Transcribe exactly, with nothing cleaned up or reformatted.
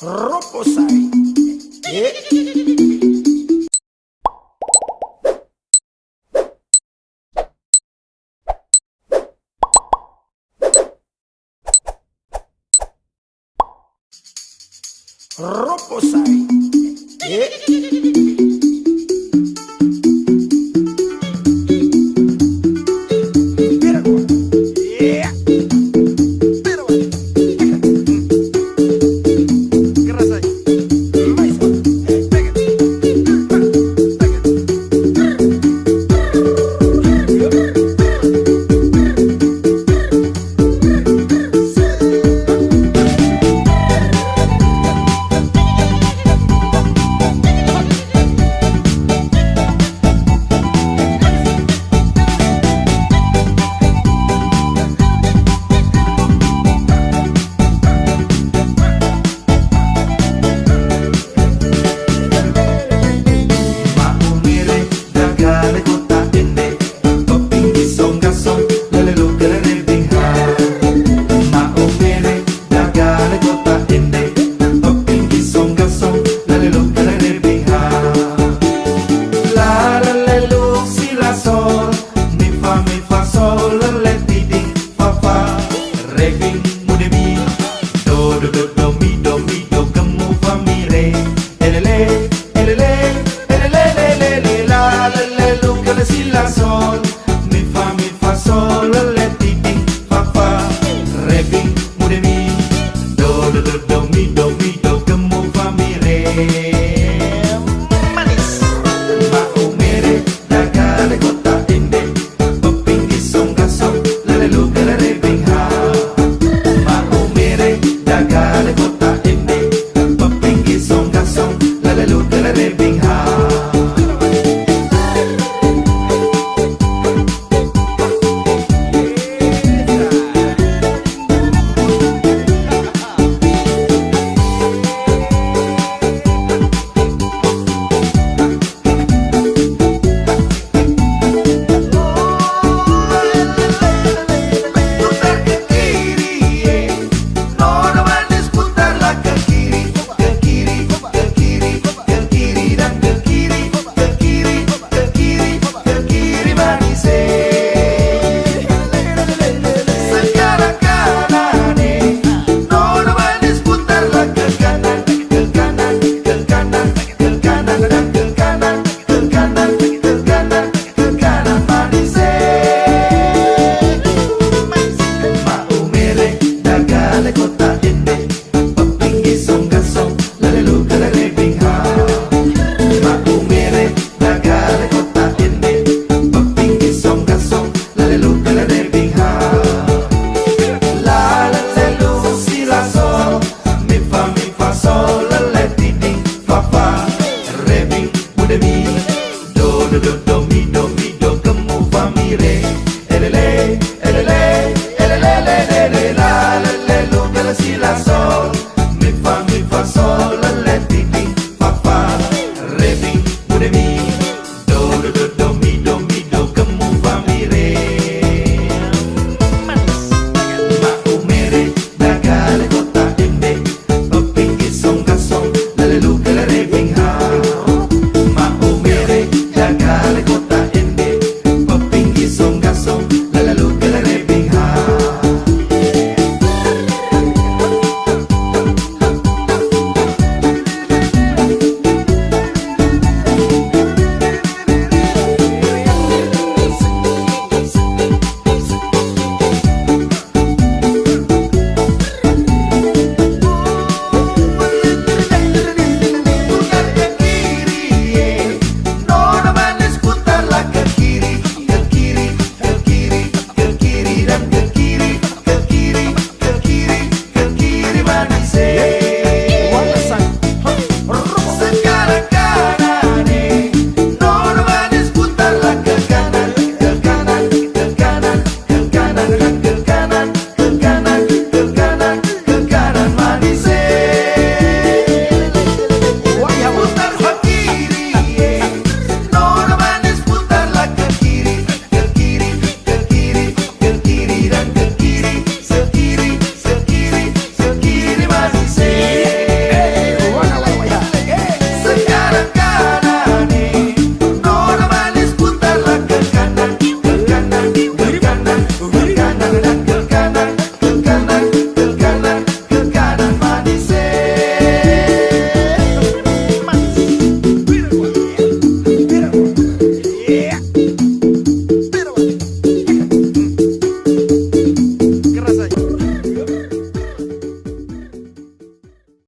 Roposai. Eh. Roposai. Eh. Bera gua. Yeah. Bera gua. Keras aja. Mais. Pegang. Pegang. Mak Umere dagale kotak ende, pepinggi song gasong, lelelu kelere bingha. Mak Umere dagale kotak ende, pepinggi song gasong, lelelu kelere bingha. La lelelu si la sol, mi fa mi fa sol, lele ti di fa fa, re bing mu de mi, do do do do mi do mi do gemu fa mi re. Elele, elele, elele, lele, le, la, lele, lu, ke, le, si, la, sol. Mi, fa, mi, fa, sol, le, le, ti, ti, fa, fa. Re, mi, mu, de, mi. Do, do, do, do, mi, do, mi, do, gemu, fa, mi, re. Manis. Mak Umere dagale kotak ende, pepinggi song gasong, lele, lu, ke, le, re, bing, ha. Mak Umere dagale kotak